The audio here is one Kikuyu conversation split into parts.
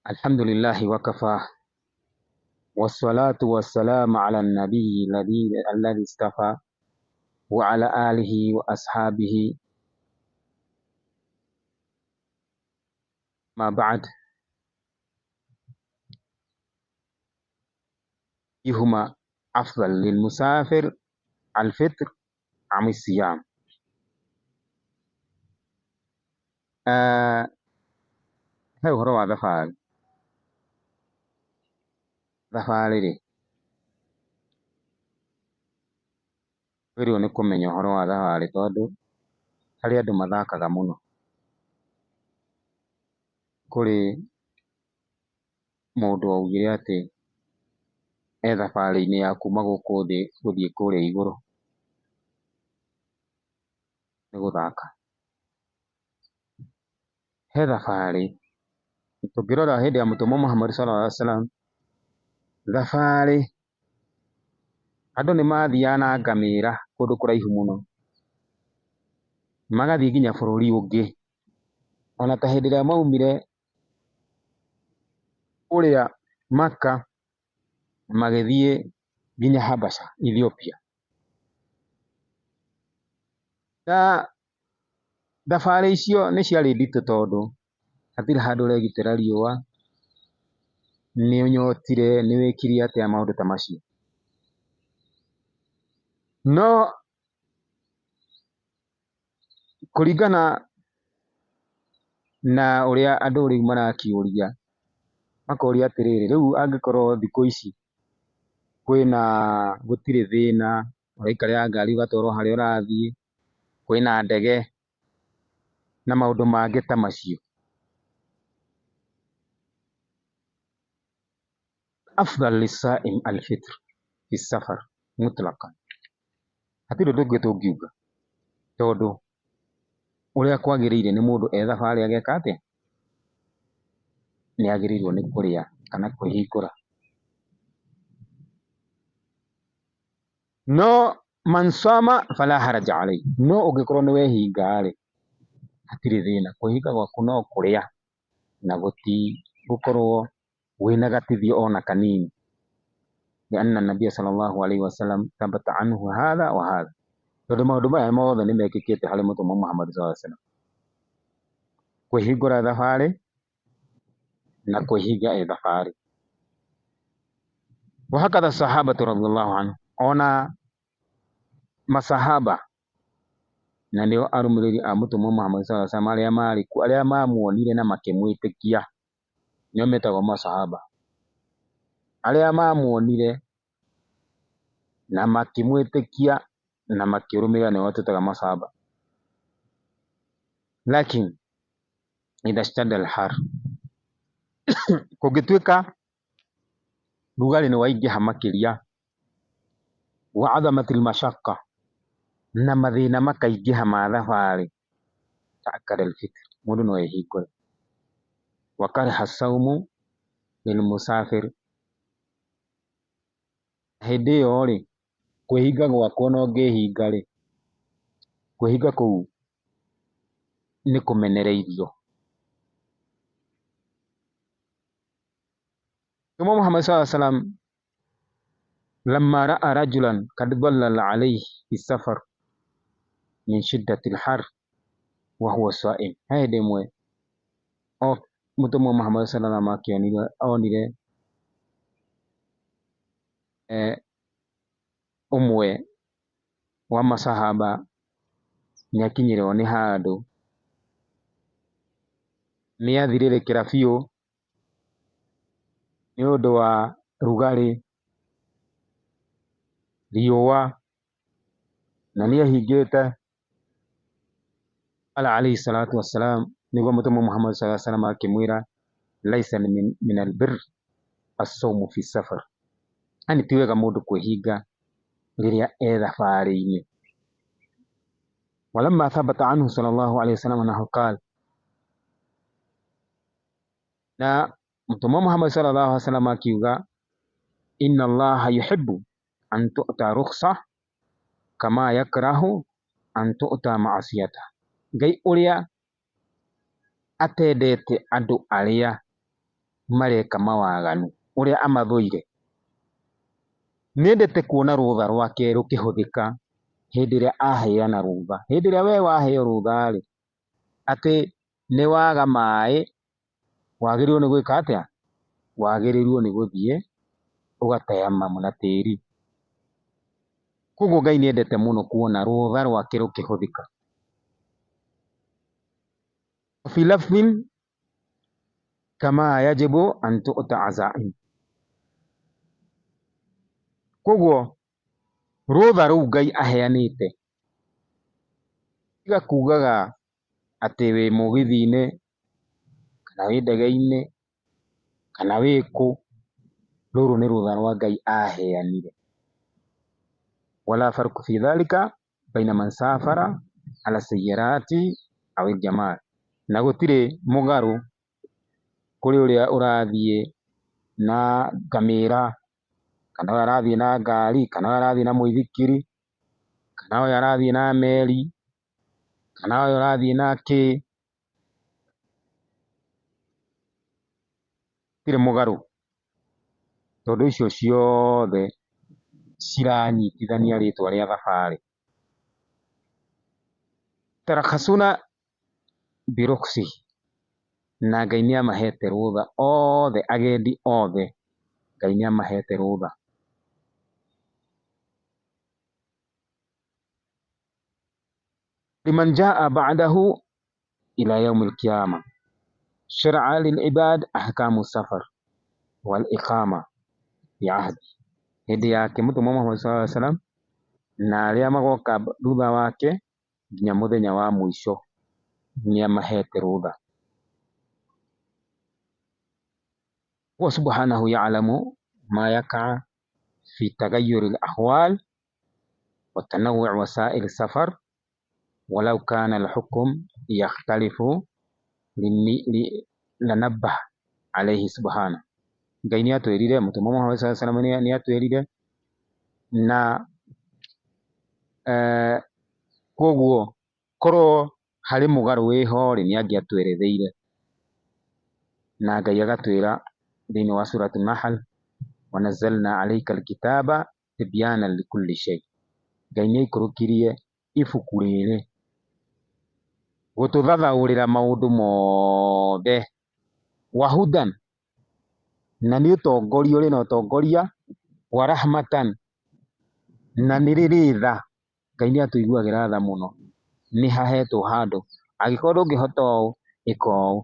الحمد لله وكفى والصلاة والسلام على النبي الذي اصطفى وعلى آله وأصحابه ما بعد أيهما أفضل للمسافر الفطر أم الصيام؟ He ũhoro wa thabarĩ, thabarĩ rĩ, wagĩrĩirwo nĩ kũmenya ũhoro wa thabarĩ tondũ harĩ andũ mathakaga mũno. Kũrĩ mũndũ waugire atĩ e thabarĩ-inĩ ya kuma gũkũ thĩ gũthiĩ kũrĩa igũrũ, nĩ gũthaka. He thabarĩ, tũngĩrora hĩndĩ ya mũtũmwo Muhammad sallallahu alaihi wasallam, thabarĩ andũ nĩ mathiaga na ngamĩra kũndũ kũraihu mũno, magathiĩ nginya bũrũri ũngĩ. Ona ta hĩndĩ ĩrĩa maumire kũrĩa Maka magĩthiĩ nginya Habasha, Ethiopia. Na thabarĩ icio nĩ ciarĩ nditũ tondũ hatirĩ handũ ũregitĩra riũa, nĩ ũnyotire, nĩ wĩkire atĩa, maũndũ ta macio. No kũringana na ũrĩa andũ rĩu marakĩũria, makoria atĩrĩrĩ, rĩu angĩkorwo thikũ ici kwĩna gũtirĩ thĩna, ũraikarĩra ngari ũgatwarwo harĩa ũrathiĩ, kwĩna ndege na maũndũ mangĩ ta macio. Afdal lisaim alfitr fi safar mutlaqan, hatirĩ ũndũ ũngĩ tũngiuga tondũ ũrĩa kwagĩrĩire nĩ mũndũ e thabarĩ ageka atĩa? Nĩ agĩrĩirwo nĩ kũrĩa kana kwĩhingũra. No man sama fala haraja alayhi, no ũngĩkorwo nĩ wehinga rĩ, hatirĩ thĩna, kwĩhinga gwaku no kũrĩa na gũtigũkorwo wĩna gatithio ona kanini. Lianna nabia sallallahu alaihi wasallam thabata anhu hadha wa hadha, tondũ maũndũ maya mothe nĩ mekĩkĩte harĩ mũtũmwo Muhammad sallallahu alaihi wasallam, kwĩhingũra thabarĩ na kwĩhinga ĩ thabarĩ. Wahakadha sahabatu radhiallahu anhu, ona masahaba na nĩo arũmĩrĩri a mũtũmwo Muhammad sallallahu alaihi wasallam arĩa marĩ kuo, arĩa mamuonire na makĩmwĩtĩkia, nĩo metagwo masahaba, arĩa mamuonire na makĩmwĩtĩkia na makĩrũmĩrĩra nĩo twĩtaga masahaba. Lakini idha shtadda alhar, kũngĩtuĩka rugarĩ nĩ waingĩha makĩria, wa adhamatil mashaqqa, na mathĩna makaingĩha ma thabarĩ, taakada alfitr, mũndũ no ehingũre. Wa kariha saumu lilmusafir, hĩndĩ ĩyo rĩ, kwĩhinga gwakwa ona ũngĩhinga rĩ, kwĩhinga kũu nĩ kũmenereirio. Mũtũmwo Muhammad sallallahu alaihi wasallam lamma raa rajulan kad dhallala alayhi fi safar min shiddati lhar wa huwa saim, he hĩndĩ ĩmwe mũtũmwo Muhammad sallallahu alaihi wasallam akĩonire onire ũmwe wa masahaba nĩ akinyĩrwo nĩ handũ nĩ athirĩrĩkĩra biũ nĩ ũndũ wa rugarĩ, riũa, na nĩ ehingĩte. Qala alayhi salatu wassalam, nĩguo mũtũmwo Muhammad sallallahu alaihi wasallam akĩmwĩra laisa min albir as-sawmu fi safar, yani ti wega mũndũ kwĩhinga rĩrĩa e thabarĩ-inĩ. Walamma thabata anhu sallallahu alaihi wasallam annahu qala, na mũtũmwo Muhammad sallallahu alaihi wasallam akiuga inna Allaha yuhibbu an tu'ta rukhsa kama yakrahu an tu'ta ma'asiyata, Ngai ũrĩa atendete andũ arĩa mareka mawaganu, ũrĩa amathũire. Nĩendete kuona rũtha rwake rũkĩhũthĩka hĩndĩ ĩrĩa aheana rũtha. Hĩndĩ ĩrĩa we waheo rũtha-rĩ, atĩ nĩ waga maĩ, wagĩrĩirwo nĩ gwĩka atĩa? Wagĩrĩirwo nĩ gũthiĩ ũgatayamamu na tĩri. Koguo Ngai nĩ endete mũno kuona rũtha rwake rũkĩhũthĩka. Fi lafdhin kama yajibu an tu'ta azaim. Koguo rũtha rũu Ngai aheanĩte tiga kugaga atĩ wĩ mũgithi-inĩ kana wĩ ndege-inĩ kana wĩ kũ, rũrũ nĩ rũtha rwa Ngai aheanire. Wala farqu fi dhalika baina man safara ala sayyarati aw aljamal, na gũtirĩ mũgarũ kũrĩ ũrĩa ũrathiĩ na ngamĩra kana ũyũ arathiĩ na ngari kana ũyũ arathiĩ na mũithikiri kana ũyũ arathiĩ na meri kana ũyũ ũrathiĩ na kĩ, gũtirĩ mũgarũ tondũ icio ciothe ciranyitithania rĩtwa rĩa thabarĩ. Tarakhasuna birukhsihi, na Ngai nĩ amahete rũtha othe, agendi othe Ngai nĩ amahete rũtha. Liman jaa ba'dahu ila yaumi alqiyama shar'a lilibad ahkamu safar wal iqama fi ahdi, hĩndĩ yake Mũtũmwo Muhammad sallallahu alaihi wasallam na arĩa magoka thutha wake nginya mũthenya wa mũico nĩ amahete rũtha. Huwa subhanahu ya'lamu ma yaqa fi taghayyur al-ahwal wa tanawwu' wasail safar walau kana al-hukm yakhtalifu lanabbaha alayhi subhana. Ngai nĩ atwĩrire, Mũtũmwo Muhammad sallallahu alaihi wasallam nĩ atwĩrire na koguo korwo harĩ mũgarũ wĩho rĩ, nĩ angĩatweretheire. Na Ngai agatwĩra thĩinĩ wa Suratu Nahl, wanazalna alaika alkitaba tibyana likulli shay. Ngai nĩ aikũrũkirie ibuku rĩrĩ gũtũthathaũrĩra maũndũ mothe, wahudan, na nĩ ũtongoria ũrĩ na ũtongoria, wa rahmatan, na nĩ rĩrĩ tha. Ngai nĩ atũiguagĩra tha mũno, nĩ hahetwo handũ, angĩkorwo ndũngĩhota ũũ, ĩka ũũ,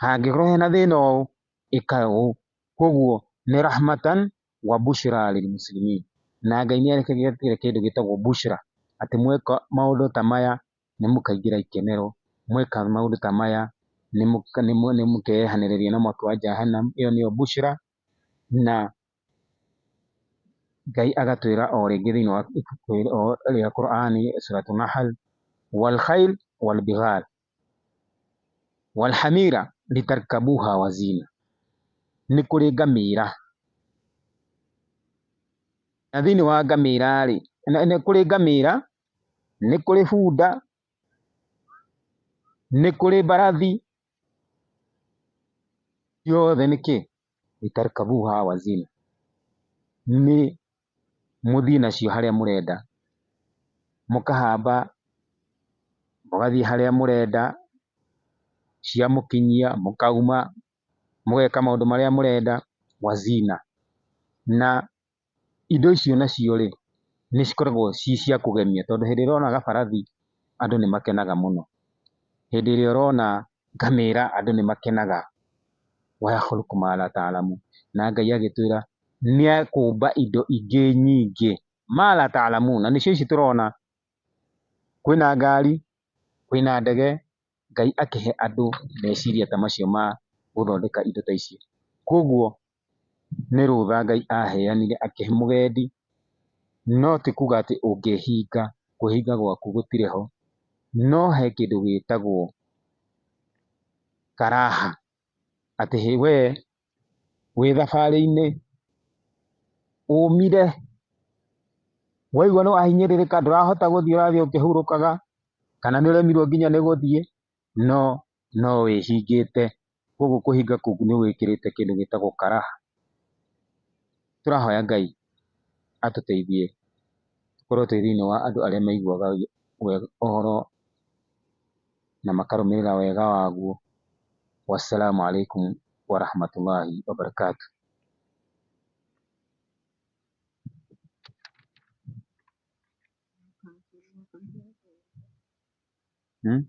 hangĩkorwo hena thĩna ũũ, ĩka ũũ. Koguo nĩ rahmatan wa bushra lil muslimin. Na Ngai nĩ arekete kĩndũ gĩtagwo bushra, atĩ mweka maũndũ ta maya nĩ mũkaingĩra ikenero, mweka maũndũ ta maya nĩ mũkeyehanĩrĩria na mwaki wa Jahannam, ĩyo nĩyo bushra. Na Ngai agatwĩra o rĩngĩ thĩinĩ wa ibuku rĩa Qur'ani Suratu Nahl, wal khail wal bighal wal hamira litarkabuha wa zina, nĩ kũrĩ ngamĩra na thĩinĩ wa ngamĩra rĩ, nĩ kũrĩ ngamĩra, nĩ kũrĩ bunda, nĩ kũrĩ mbarathi, ciothe nĩ kĩ? Litarkabuha wa zina, nĩ mũthiĩ nacio harĩa mũrenda, mũkahamba mũgathiĩ harĩa mũrenda, ciamũkinyia mũkauma, mũgeka maũndũ marĩa mũrenda, wazina. Na indo icio nacio rĩ, nĩ cikoragwo ci cia kũgemia tondũ hĩndĩ ĩrĩa ũrona gabarathi andũ nĩ makenaga mũno. Hĩndĩ ĩrĩa ũrona ngamĩra andũ nĩ makenaga. Wayakhluqu ma la ta'lamun. Na Ngai agĩtwĩra nĩ ekũmba indo ingĩ nyingĩ ma la ta'lamun, na nĩcio ici tũrona, kwĩna ngari, kwĩna ndege, Ngai akĩhe andũ meciria ta macio ma gũthondeka indo ta icio. Koguo nĩ rũtha Ngai aheanire akĩhe mũgendi, no ti kuga atĩ ũngĩhinga, kwĩhinga gwaku gũtirĩ ho, no he kĩndũ gĩtagwo karaha, atĩ we wĩ thabarĩ-inĩ ũmire, waigua nĩ wahinyĩrĩrĩka ndũrahota gũthiĩ ũrathiĩ ũkĩhurũkaga, kana nĩ ũremirwo nginya nĩ gũthiĩ, no no wĩhingĩte. Koguo kwĩhinga kũu nĩ gwĩkĩrĩte kĩndũ gĩtagwo karaha. Tũrahoya Ngai atũteithie tũkorwo twĩ thĩiniĩ wa andũ arĩa maiguaga ũhoro na makarũmĩrĩra wega waguo. Wassalamu alaikum warahmatullahi wabarakatuh. Hmm?